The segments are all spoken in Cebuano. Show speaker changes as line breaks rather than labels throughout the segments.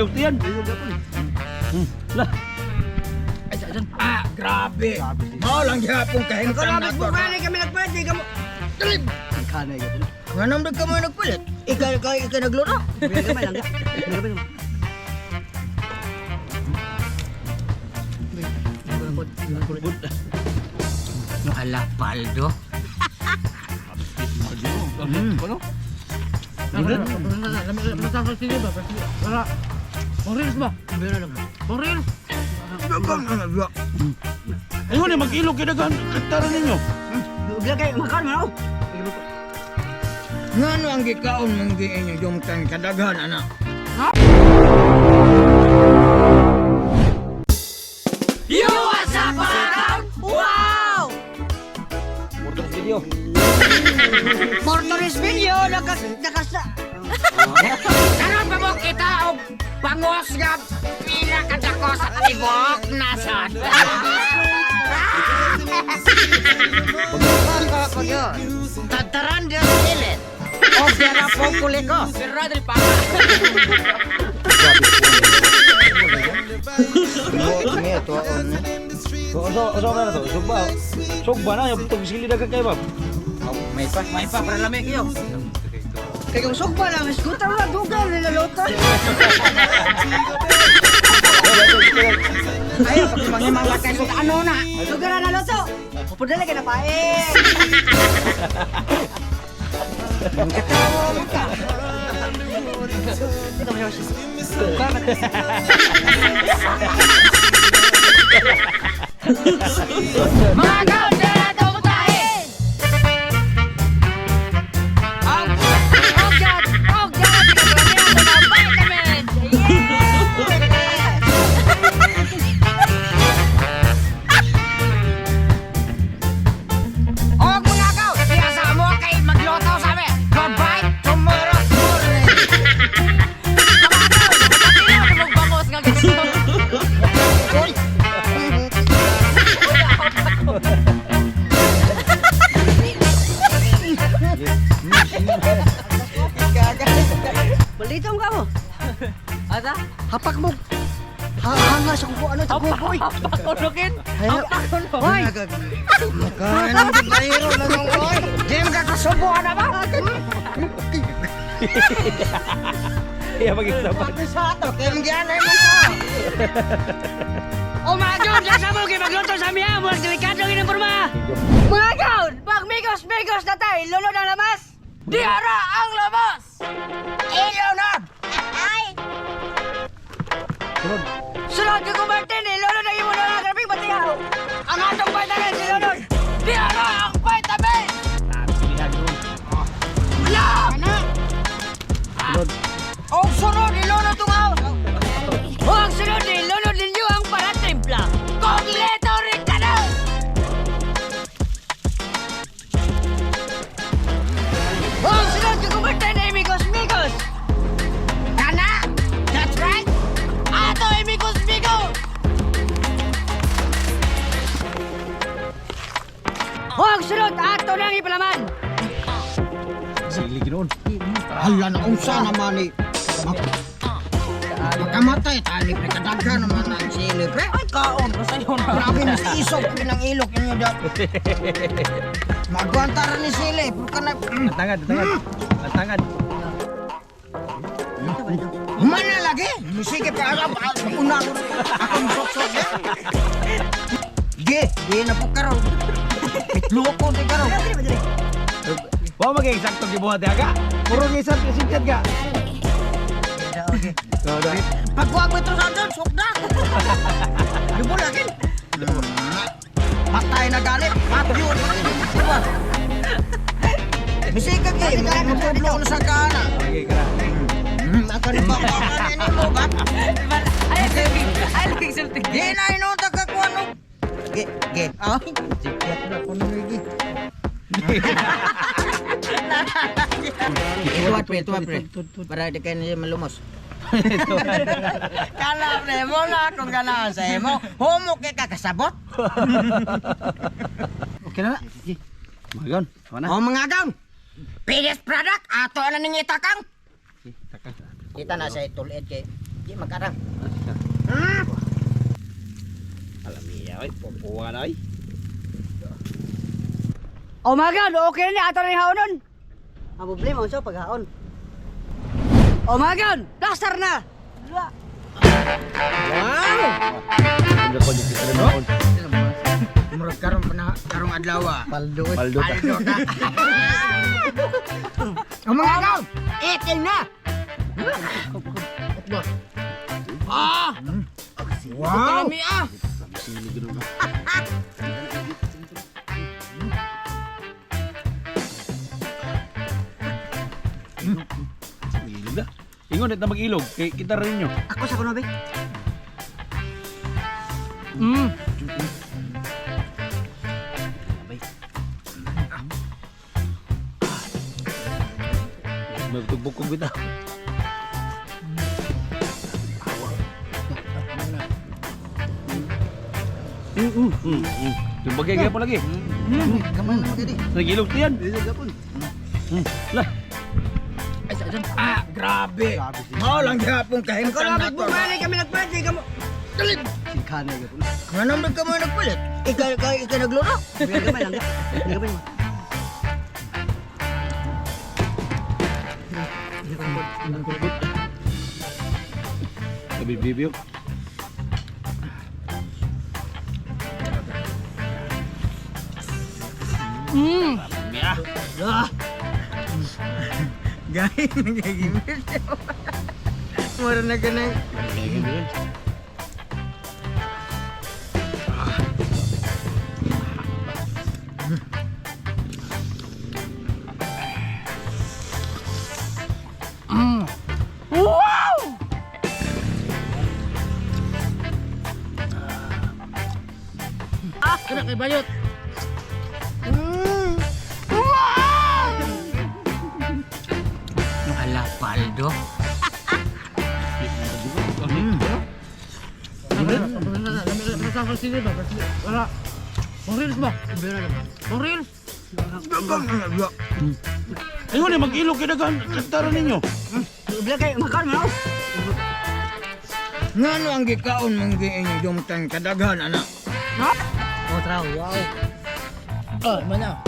Ilog tiyan. Lah.
Ah, grabe. Mao lang gihapon kahimtang
Grabe
na
po kani kami nagpalit di kamo.
Talib.
Kanay gyud.
Nganong di ka mo nagpalit? Ikaw ikaw ikaw nagluto.
Gamay lang. Gamay lang.
Hala, paldo.
Ano? Ayun eh, mag-ilog kinagan. Kantara ninyo.
Kay makan man oh.
Ngano ang gikaon mong giinyo jumtan kadaghan ana.
Yo, what's up, mga kaon? Wow!
Mortal video.
Mortoris video naka naka
Karon pa mo kita og bangos nga pila ka dako sa tibok nasod. Tataran dia silit. O dira po kuliko. Sira diri pa.
So, so, na to? Sugba. Sugba na, yung pagsili na kay ba?
May pa, may pa para lamig yo.
Kay kung sugpa lang scooter na dugal nila loto.
Ayo pag kay ano na.
Dugal na loto. Pupudala kay na pae.
Katawa mo ka.
Mga kaon, dara to putahe. Og og og og dara vitamins. Yeah!
Og mga kaw, siya sa mo kay magluto sa amin. Goodbye tomorrow morning.
Magbangos nga ganito.
Uy.
Balita mo ka mo.
Asa?
Hapak mo. Hanga sa kuko ano sa kuko. oy.
Pakunukin?
Hapak Hoy.
Makain ng bayro na nung oy. Di mo kakasubuan na ba?
Iya, mag-isapan.
Sabi sa ato, kaya mga mo ka.
O mga kaon, sa mo kay magluto sa miya, murag delikado gini porma. Mga kaon, pag migos migos na tayo, lulod ang lamas.
Di ara ang labas!
Ilaw na!
Ay! Sunod ko Martin, eh, lulod ang imo na grabing batiyaw. Ang atong vitamin si lulod.
Di ara ang vitamin!
Ano? Og sunod, ilaw na itong house.
O ang sunod eh, lulod ninyo ang paratimpla.
Kompleto rin ka na!
O ang sunod ko Martin, eh, migos migos.
Kana! That's right!
Ato imigos migo!
O ang sunod, ato nang ipalaman.
Sili ginoon.
Hala na, unsa naman ni. Makamatay, tali pre, kadaghan naman ang sili pre.
Ay, kaon! Basta yun na.
Grabe na si isog, pinang ilok inyo da. Magwanta rin ni sili, pero ka na.
Tangan, tangan. Tangan.
Humana lagi. Sige pa, alam, una ko. Akong sok-sok eh. Ge, ge na po karon. Pitloko di karon.
Wa mag-eksakto gibuhat aga. Puro gisat sikat ka.
Okay. Pagkuha mo ito sa doon, sok na. Lubo lagi. Patay na galit. Patyo. Diba? Bisig ka kay, mapudlo na sa kana.
Okay, kara.
Ako ni Papa ni mo ba?
Ay, ay, laging sulti.
Di na inunta ka kuha no. Ge, ge. Ay, sikat na ko nung igi. Ituat pre, ituat pre. Para di kayo niya malumos. Kala pre, mo na akong ganahan sa imo. Homo kay kakasabot.
Okay na na. Sige. Magon. Tama na.
O mga gaw. Biggest product, ato na ning itakang. Kita na sa itulid kay. Di makarang.
Alam niya, ay, pupuha na ay.
Oh my God, okay na ato na yung haonon. Ang problema unsa paghaon. Oh my God, plaster na.
Wow!
Ano ko dito sa noon?
Murag karon pa na karong adlaw ah.
Paldo. Paldo ta.
Paldo ta. Ang mga agaw, eating na.
Ah!
Wow!
Kalami ah!
Ilog na. Ingon na mag-ilog kay kita rin nyo.
Ako sa kuno be.
Magtugbog kong bitaw. Yung bagay kaya pa lagi.
Gamay mo dili.
Nag-ilog to yan. Lah.
Ah, grabe. Mao lang gihapon kahimtang
Kung
na to.
bumali kami nagpalit kamo.
Nga naman ka mo nagpalit? Ika ika ika nagluto.
Gamay lang. Gamay mo.
Sabi bibio. Mia.
Gay, nagigimil. Mura na ganay.
Wow! Ah, kana kay bayot.
Ala, paldo.
Wala. Pang reels ba? Pang reels?
Ingon na mag-ilog kay daghan tara ninyo.
Bila kay makan mo.
Ngano ang gikaon mong giinyo dumtang kadaghan ana.
Oh, traw. Wow.
Oh, mana.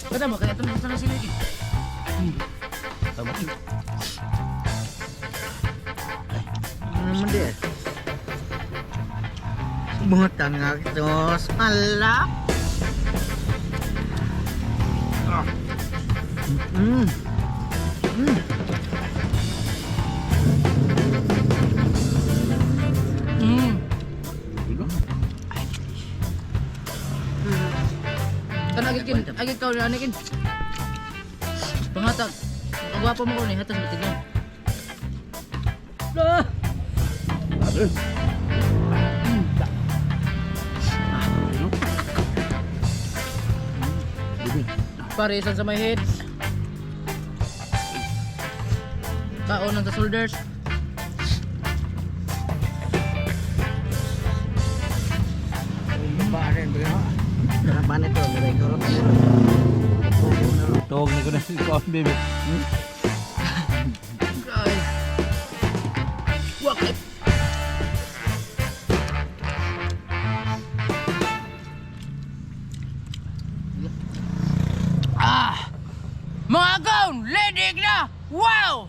Kada mo kaya ito sa sila.
Tama.
Ano naman di? Butang tos pala. Mm.
Kana agikin, agik ka ni anikin. Pangatag. Ang gwapo mo ko ni hatas batig mo.
Ah.
Parisan sa my head. Kaon ng sa shoulders.
Harapan ito, miray ko.
Tawag na ko na si Kaon baby.
Ay. Wak. Ah! Mga kaon, ledig na! Wow!